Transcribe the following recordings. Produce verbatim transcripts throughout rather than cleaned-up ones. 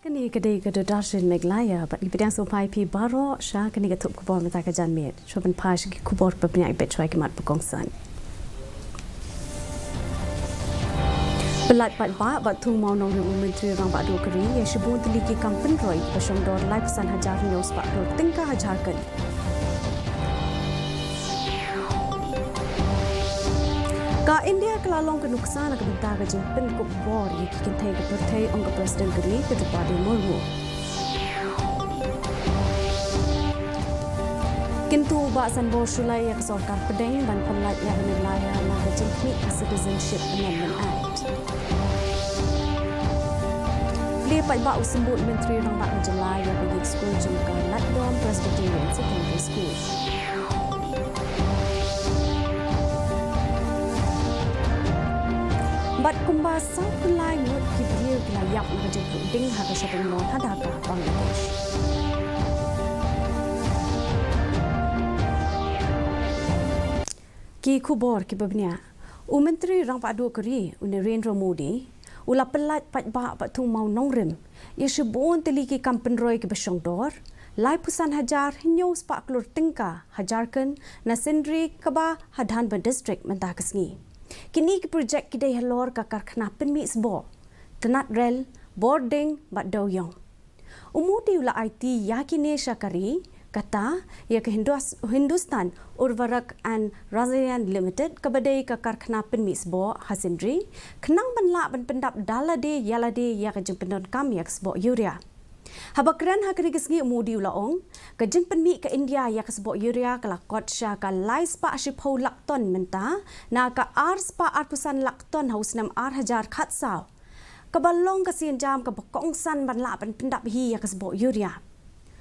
Kane ka dei ka Doordarshan Meghalaya, bad ngi pdiang sngewbha ïa phi baroh sha kane ka thup khubor mynta ka janmiet. Shuwa ban phai sha ki khubor, peit ïa ki mat ba kongsan. Pyllait paidbah bad thung mawnongrim u Myntri Rangbah Duh ka ri ïa shibun tylli ki kam pynroi ba shongdor laiphew san hajar hynñiew spah klur tyngka ha Jharkhand. Ka India ka la long ka nuksa na ka bynta ka jingpynkup bor ïa ki kynthei ka pyrthei, ong ka President ka ri, ka Droupadi Murmu. Kyntu u Bah Sanbor Shullai ïa ka sorkar pdeng ban pynlait ïa ka Meghalaya na ka jingkhmih ka Citizenship Amendment Act. Plie paidbah u Symbud Myntri Rangbah ka jylla ïa ka yiing skul jong ka Laitdom Presbyterian Secondary School. Bad kumba sawphew lai ngut ki briew ki la ïap na ka jingpluh ding ha ka shopping mall ha Dhaka, Bangladesh. Ki khubor kiba bniah. U Myntri Rangbah Duh ka ri, u Narendra Modi, u la pyllait paidbah bad thung mawnongrim ïa shibun tylli ki kam pynroi kiba shongdor laiphew san hajar hynñiew spah klur tyngka ha Jharkhand na Sindri kaba ha Dhanbad District mynta ka sngi. Kine ki projek ki dei halor ka karkhana pynmih sboh, tnat rel, bording bad dewïong. U Modi u la aiti ïa kine sha ka ri, kata ïa ka Hindus-, Hindustan Urvarak and Rasayan Limited, kaba dei ka karkhana pynmih sboh ha Sindri, khnang ban lah ban pyndap da lade ïa lade ïa ka jingpyndonkam ïa ka sboh urea. Haba kren ha kane ka sngi, u Modi u la ong, ka jingpynmih ka India ïa ka sboh urea ka la kot sha ka lai spah shiphew lak ton mynta na ka ar spah arphew san lak ton ha u snem ar hajar khatsaw, kaba long ka sienjam kaba kongsan ban lah ban pyndap hi ïa ka sboh urea.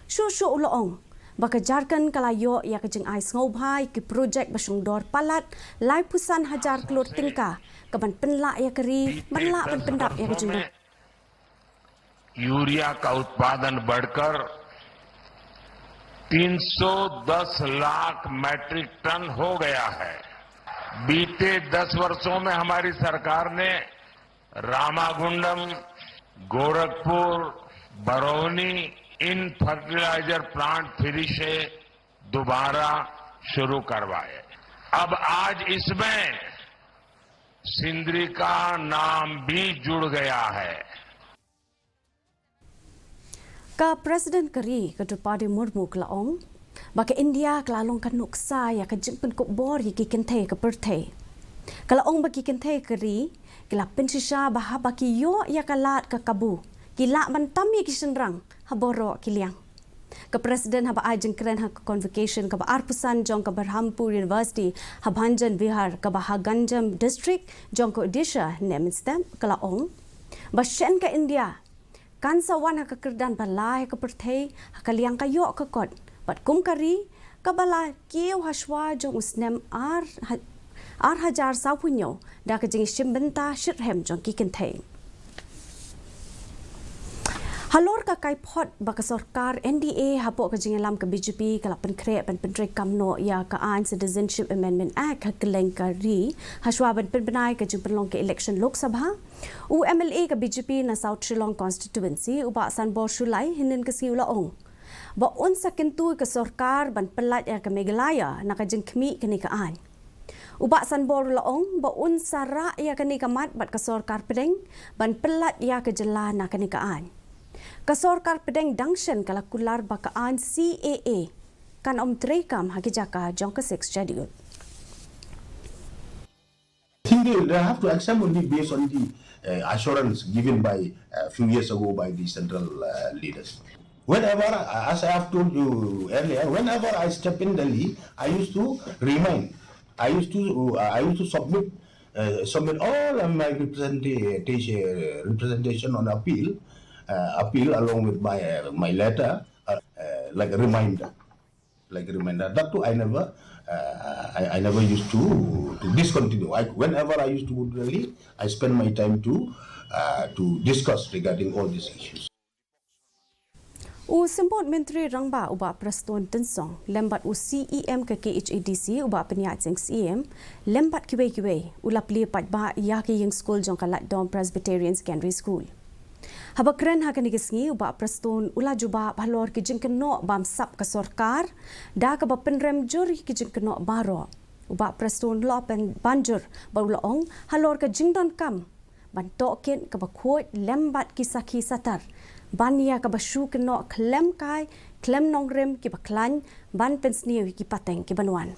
Shuh shuh u la ong ba ka Jharkhand ka la ïoh ïa ka jingai sngewbha ïa ki projek ba shongdor palat laiphew san hajar klur tyngka, kaban pynlah ïa ka ri ban lah ban pyndap ïa ka jingdon. यूरिया का उत्पादन बढ़कर तीन सौ दस लाख मीट्रिक टन हो गया है। बीते दस वर्षों में हमारी सरकार ने रामागुंडम, गोरखपुर, बरौनी इन फर्टिलाइजर प्लांट फिर से दोबारा शुरू करवाए। अब आज इसमें सिंद्री का नाम भी जुड़ गया है। Ka President ka ri, ka Droupadi Murmu, ka la ong ba ka India ka la long ka nuksa ïa ka jingpynkup bor ïa ki kynthei ka pyrthei. Ka la ong ba ki kynthei ka ri ki la pynshisha ba haba ki ïoh ïa ka lad ka kabu, ki lah ban tam ïa ki shynrang ha baroh ki liang. Ka President haba ai jingkren ha ka convocation kaba arphew san jong ka Berhampur University ha Bhanjan Vihar kaba ha Ganjam District jong ka Odisha mynstep, ka la ong ba shen ka India kan sa wan ha ka kyrdan ba lai ha ka pyrthei ha ka liang ka ïoh ka kot, bad kum ka ri kaba la kiew ha shuwa jong u snem ar ha-, ar hajar sawphew hynñiew da ka jingïashim bynta shitrhem jong ki kynthei. Halor ka kaiphod ba ka sorkar N D A hapoh ka jingïalam ka B J P ka la pynkhreh ban pyntreikam noh ïa ka aiñ Citizenship Amendment Act ha kylleng ka ri, ha shuwa ban pynbna ïa ka jingpynlong ka election Lok Sabha, u M L A ka B J P na South Shillong Constituency, u Bah Sanbor Shullai, hynnin ka sngi u la ong ba un sa kyntu ïa ka sorkar ban pyllait ïa ka Meghalaya na ka jingkhmih kane ka aiñ. U Bah Sanbor u la ong ba un sa rah ïa kane ka mat bad ka sorkar pdeng ban pyllait ïa ka jylla na kane ka aiñ. Ka sorkar pdeng dang shen ka la kular ba ka aiñ C A A kan ym treikam ha ki jaka jong ka Sixth Schedule. I think they, they have to accept only based on the uh, assurance given by a few years ago by the central uh, leaders. Whenever, uh, as I have told you earlier, whenever I step in Delhi, I used to remind, I used to, uh, I used to submit, uh, submit all of my representation, representation on appeal, uh, appeal along with my uh, my letter, uh, uh, like a reminder. Like a reminder. That too, I never, uh, I, I never used to to discontinue. I, whenever I used to go to Delhi, I spend my time to uh, to discuss regarding all these issues. U Symbud Myntri Rangbah u Bah Prestone Tynsong lem bad u C E M ka K H A D C u Bah Pynïaid Singh Syiem lem bad kiwei kiwei u la plie paidbah ïa ka ïing skul jong ka Laitdom Presbyterian Secondary School. Haba kren ha kane ka sngi, u Bah Prestone u la jubab halor ki jingkynnoh bam sap ka sorkar da kaba pynrem jur ïa ki jingkynnoh baroh. U Bah Prestone u la pynban jur bad u la ong halor ka jingdonkam ban tohkit kaba khuid lem bad ki sakhi satar ban ïa kaba shu kynnoh khlem kai khlem nongrim kiba khlaiñ ban pynsniew ïa ki pateng ki ban wan.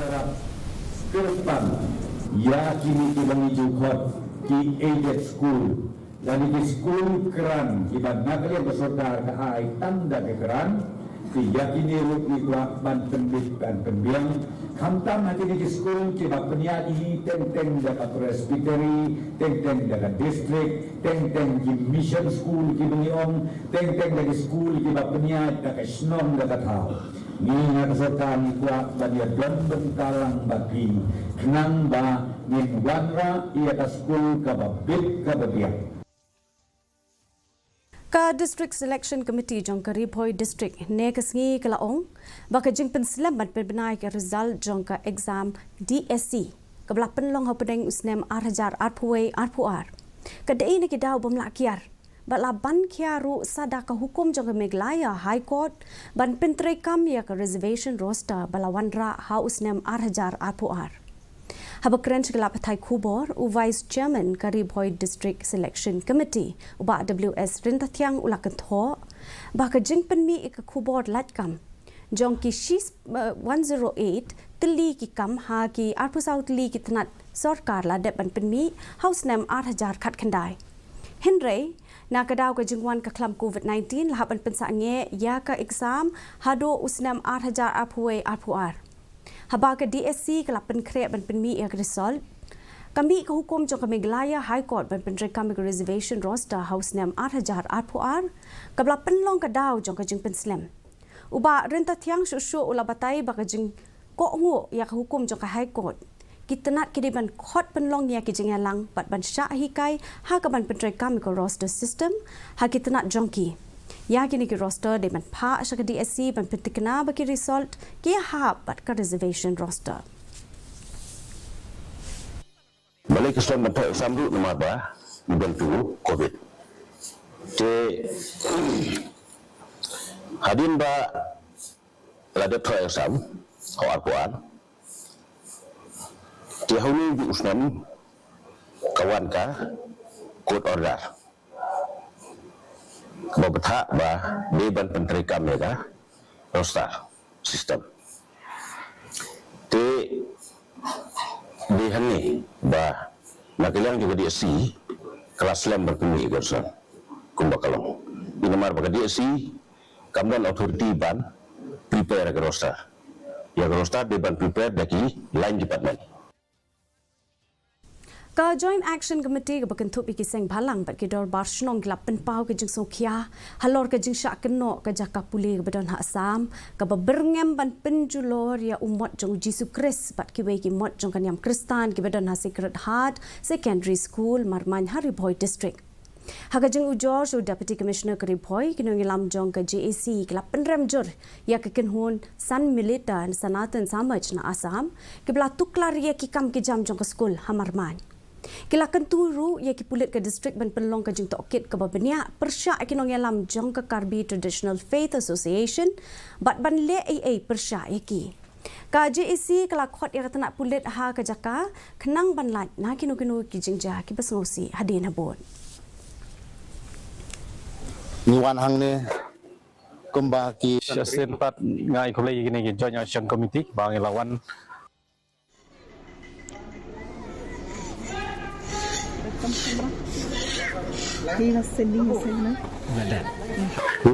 Ïarap kyrpang ïa kine kiba ngi ju khot ki aided school. Lane ki skul kran kiba na ka liang ka sorkar ka ai tang da ka kran, te ïa kine ruh ngi kwah ban pynbit ban pynbiang. Khamtam ha kine ki skul kiba pynïaid hi teng teng da ka presbytery, teng teng da ka district, teng teng ki mission school kiba ngi ong, teng teng da ki skul kiba pynïaid da ka shnong da ka thaw. Ngi na ka sorkar ngi kwah ban ïa don bynta lang bad phi khnang ba ngin wanrah ïa ka skul kaba bit kaba biang. Ka District Selection Committee jong ka Ri Bhoi District ne ka sngi ka la ong ba ka jingpynslem ban pynbna ïa ka result jong ka exam D S C kaba la pynlong ha pdeng u snem ar hajar arphew wei arphew ar ka dei na ki daw bym lah kiar bad la ban kiar ruh sa da ka hukum jong ka Meghalaya High Court ban pyntreikam ïa ka reservation roster ba la wanrah ha u snem ar hajar arphew ar. Haba kren sha ki lad pathai khubor, u Vice Chairman ka Ri Bhoi District Selection Committee, u Bah W S Ryntathiang u la kynthoh ba ka jingpynmih ïa ka khubor laitkam jong ki shi, eh, one zero eight tylli ki kam ha ki arphew saw tylli ki tnat sorkar la dep ban pynmih ha u snem ar hajar khatkhyndai. Hynrei na ka daw ka jingwan ka khlam covid nineteen la hap ban pynsangeh ïa ka exam haduh u snem ar hajar arphew wei arphew ar. Haba ka D S C ka la pynkhreh ban pynmih ïa ka result, ka mih ka hukum jong ka Meghalaya High Court ban pyntreikam ïa ka reservation roster ha u snem ar hajar arphew ar kaba la pynlong ka daw jong ka jingpynslem. U Bah Ryntathiang shuh shuh u la batai ba ka jingkohnguh ïa ka hukum jong ka High Court, ki tnat ki dei ban khot pynlong ïa ki jingïalang bad ban shah hikai ha ka ban pyntreikam ïa ka roster system ha ki tnat jong ki. Ïa kine ki roster dei ban phah sha ka D S C ban pyntikna ba ki result ki ïahap bad ka reservation roster. Balei ki slem ban thoh exam ruh namar ba ngi don tu covid. Te hadien ba la dep thoh exam ha u arphew ar, te ha une u snem ka wan ka court order ba bthah ba dei ban pyntreikam ïa ka roster system. Te dei hangne ba na ka liang jong ka D S C ka la slem ban pynmih ïa ka roster kumba ka long. Namar ba ka D S C kam don authority ban prepare ïa ka roster. Ïa ka roster dei ban prepare da ki line department. Ka Joint Action Committee kaba kynthup ïa ki seng bhalang bad ki dorbar shnong ki la pynpaw ka jingsngewkhia halor ka jingshah kynnoh ka jaka pule kaba don ha Assam kaba byrngem ban pynjulor ïa u mot jong u Jisu Khrist bad kiwei ki mot jong ka niam Khristan kiba don ha Sacred Heart Secondary School, Marmain, ha Ri Bhoi District. Ha ka jingujor sha u Deputy Commissioner ka Ri Bhoi, ki nongïalam jong ka J A C ki la pynrem jur ïa ka kynhun Sanmilita Sanatan Samaj na Assam kiba la tuklar ïa ki kam ki jam jong ka skul ha Marmain. Ki la kyntu ruh ïa ki pulit ka district ban pynlong ka jingtohkit kaba bniah pyrshah ïa ki nongïalam jong ka Karbi Traditional Faith Association bad ban leh ei ei pyrshah ïa ki. Ka J A C ka la khot ïa ka tnat pulit ha ka jaka khnang ban lait na kino kino ki jingjia kiba sngewsih hadien habud. Ngi wan hangne kumba ki sha sien pat, nga ai khublei ïa kine ki Joint Action Committee ba ngi la wan.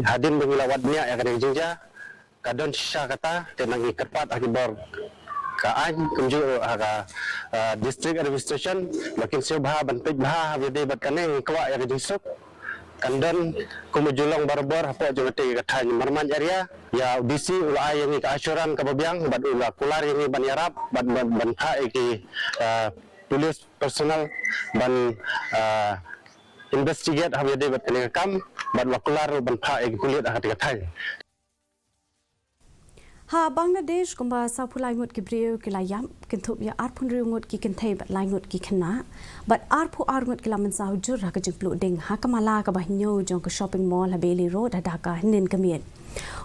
Hadien ba ngi la wad bniah ïa kane ka jingjia, ka don shisha kata, te ngi kyrpad ha ki bor ka aiñ kumjuh ha ka, ah, District Administration ba kin sngewbha ban peit bha ha ba ïadei bad kane. Ngi kwah ïa ka jingsuk kan don kumba ju long barabor hapoh jong kata ka thaiñ Marmain area. Ïa u D C u la ai ïa ngi ka assurance kaba biang bad u la kular ïa ngi ban ïarap bad ban, ban phah ïa ki, ah, police personnel ban, ah, investigate ha ba ïadei bad kane ka kam bad u la kular ban phah ïa ki pulit ha kata ka thaiñ. Ha Bangladesh, kumba sawphew lai ngut ki briew ki la ïap, kynthup ïa arphew hynriew ngut ki kynthei bad lai ngut ki khynnah, bad arphew ar ngut ki la mynsaw jur ha ka jingpluh ding ha ka mala kaba hynñiew jong ka shopping mall ha Bailey Road ha Dhaka hynnin ka miet.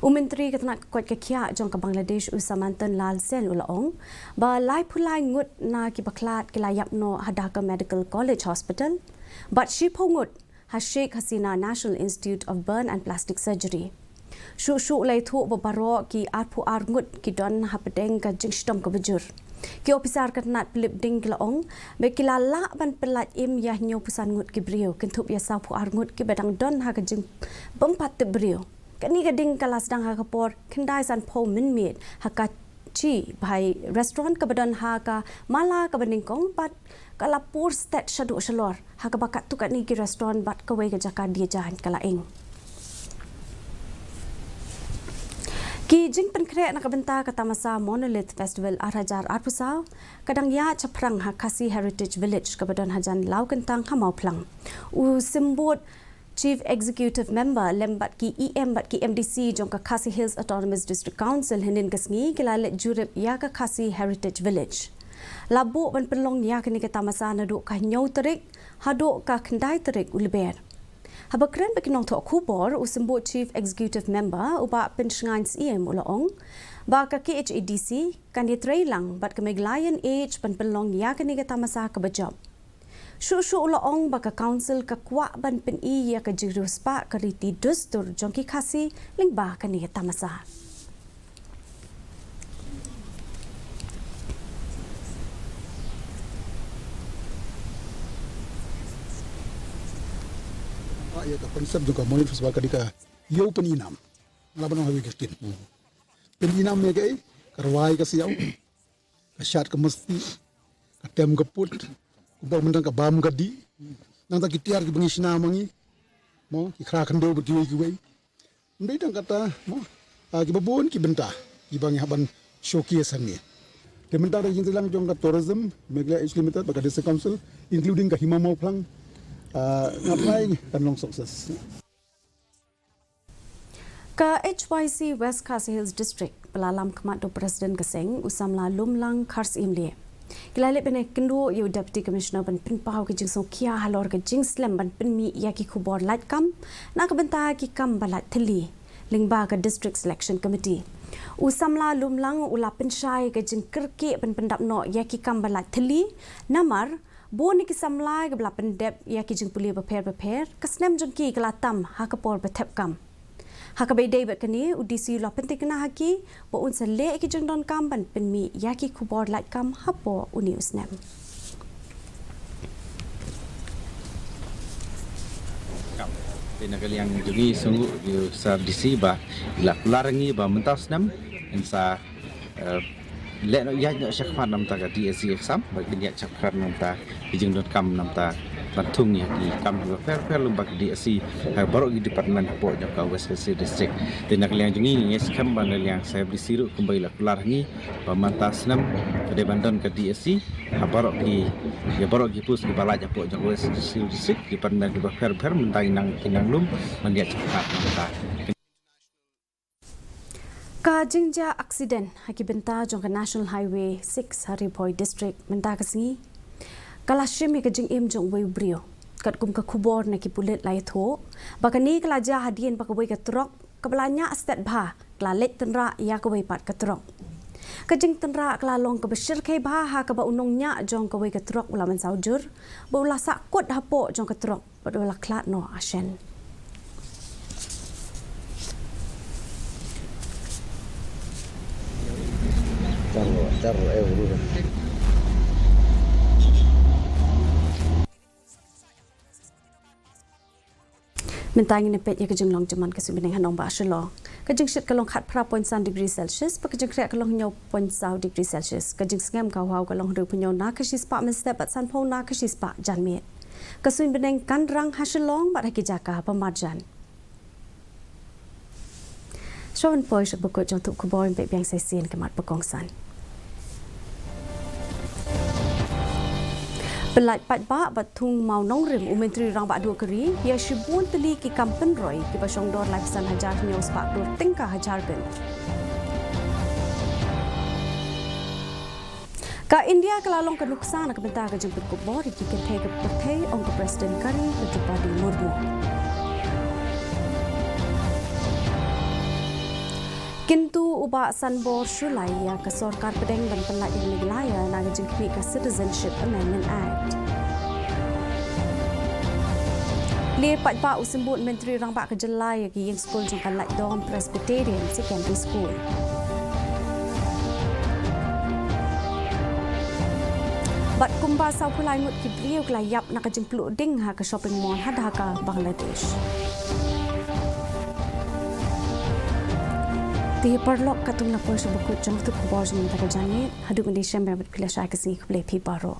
U Myntri ka tnat ka koit ka khiah jong ka Bangladesh, u Samanthan Lalsen, u la ong ba laiphew lai ngut na ki bakhlad ki la ïap noh ha Dhaka Medical College Hospital, bad shiphew ngut ha Sheikh Hasina National Institute of Burn and Plastic Surgery. Shuh shuh la ïathuh ba baroh ki arphew ar ngut ki don hapdeng ka jingshitom kaba jur. Ki ophisar ka tnat pynlip ding ki la ong ba ki la lah ban pyllait im ïa hynñiewphew san ngut ki briew, kynthup ïa sawphew ar ngut kiba dang don ha ka jingbympat tip briew. Kane ka ding ka la sdang ha ka por khyndai sanphew mynmiet ha ka Chi Bhai restaurant kaba don ha ka mala kaba nyngkong, bad ka la pur stet shaduh shalor ha kaba katto katne ki restaurant bad kawei ka jaka die jaiñ, ka la ing. Ki jingpynkhreh na ka bynta ka tamasa Monolith Festival ar hajar arphew saw ka dang ïaid shaphrang ha Khasi Heritage Village kaba don hajan Lawkyntang ha Mawphlang. U Symbud Chief Executive Member lem bad ki E M bad ki M D C jong ka Khasi Hills Autonomous District Council hynnin ka sngi ki la leit jurip ïa ka Khasi Heritage Village. La buh ban pynlong ïa kane ka tamasa naduh ka hynñiew tarik haduh ka khyndai tarik u Lber. Haba kren bad ki nongthoh khubor, u Symbud Chief Executive Member u Bah Pynshngaiñ Syiem u la ong ba ka K H A D C kan ïatreilang bad ka Meghalayan Age ban pynlong ïa kane ka tamasa kaba jop. Shuh shuh u la ong ba ka council ka kwah ban pyni ïa ka jingriewspah ka riti dustur jong ki Khasi lyngba kane ka tamasa. Ah, ïa ka concept jong ka Monolith Festival ka dei ka ïew pyni nam. Nga la ban ong ha kawei ka ktien. Pyni nam ïa kaei? Ka rwai ka siaw, ka shad ka masti, ka tem ka put, kumba mynta ka bam ka dih, nangta ki tiar kiba ngi shna ma ngi, mo, ki khra khyndew bad kiwei kiwei. Ym dei tang kata, mo, ah, kiba bun ki bynta kiba ngi hap ban showcase hangne. Te mynta da ka jingtreilang jong ka Tourism Meghalaya Age Limited bad ka District Council, including ka Hima Mawphlang, ah, nga tharai kan long success. Ka H Y C West Khasi Hills District, ba la lam khmat da u President ka seng, u samla Lumlang Kharsyimlieh, ki la leit ban ïakynduh ïa u Deputy Commissioner ban pynpaw ka jingsngewkhia halor ka jingslem ban pynmih ïa ki khubor lait kam na ka bynta ki kam ba lait thylli lyngba ka District Selection Committee. U samla Lumlang u la pynshai ka jingkyrkieh ban pyndap noh ïa ki kam ba lait thylli, namar bun na ki samla kiba la pyndep ïa ki jingpule bapher bapher, ka snem jong ki ka la tam ha ka por ba thep kam. Ha kaba ïadei bad kane, u D C u la pynthikna ha ki ba un sa leh ïa ki jingdonkam ban pynmih ïa ki khubor lait kam hapoh une u snem. Te na ka liang jong ngi, sngewnguh ïa u Sir D C ba la kular ïa ngi ba mynta u snem ngin sa eh, leh noh, ïaid noh shakhmat namar ka D S C exam, ba kin ïaid shakhmat namar ki jingdonkam namar ban thung ïa ki kam bapher bapher lyngba ka D S C ha baroh ki department hapoh jong ka West Khasi District. Te na ka liang jong ngi, ngi skhem ba na liang Sir D C ruh kumba i la kular ha ngi ba mynta u snem ka dei ban don ka D S C ha baroh ki, ïa baroh ki post kiba lait hapoh jong ka West Khasi District, department kiba pher bapher, mynta ki nang, ki nang lum ban ïaid shakhmat namar. Ka jingjia aksiden ha ki bynta jong ka National Highway six ha Ri Bhoi District mynta ka sngi ka la shim ïa ka jingim jong uwei u briew. Katkum ka khubor na ki pulit la ïathuh ba kane ka la jia hadien ba kawei ka trok kaba la ñiah stet bha ka la leit tynrah ïa kawei pat ka trok. Ka jingtynrah ka la long kaba shyrkhei bha ha kaba u nongñiah jong kawei ka trok u la mynsaw jur bad u la sah kut hapoh jong ka trok bad u la khlad noh ha shen. Mynta ngin ïa peit ïa ka jinglong jingman ka suiñ bneng ha nongbah Shillong. Ka jingshit ka long khatphra point san degree Celsius, bad ka jingkhreh ka long hynñiew point saw degree Celsius. Ka jingsngem ka hynñiew ka long hynriewphew hynñiew na ka shispah mynstep bad sanphew na ka shispah janmiet. Ka suiñ bneng kan rang ha Shillong bad ha ki jaka ba marjan. Shuwa ban poi sha ka bakut jong ka thup khubor, ngin peit biang sa shisien ki mat ba kongsan. Pyllait paidbah bad thung mawnongrim u Myntri Rangbah Duh ka ri ïa shibun tylli ki kam pynroi kiba shongdor laiphew san hajar hynñiew spah klur tyngka ha Jharkhand. Ka India ka la long ka nuksa na ka bynta ka jingpynkup bor ïa ki kynthei ka pyrthei, ong ka President ka ri ka Droupadi Murmu. Kyntu u Bah Sanbor Shullai ïa ka sorkar pdeng ban pynlait ïa Meghalaya na ka jingkhmih ka Citizenship Amendment Act. Lie paidbah u Symbud Myntri Rangbah ka jylla ïa ka ïing skul jong ka Laitdom Presbyterian Secondary School. Bad kumba sawphew lai ngut ki briew ki la ïap na ka jingpluh ding ha ka shopping mall ha Dhaka, Bangladesh. Te paralok, katto ngi la poi sha ba kut jong ka khubor jong ngi mynta ka janmiet. Haduh ngi ïashem bad phi la shai ka sngi, khublei phi baroh.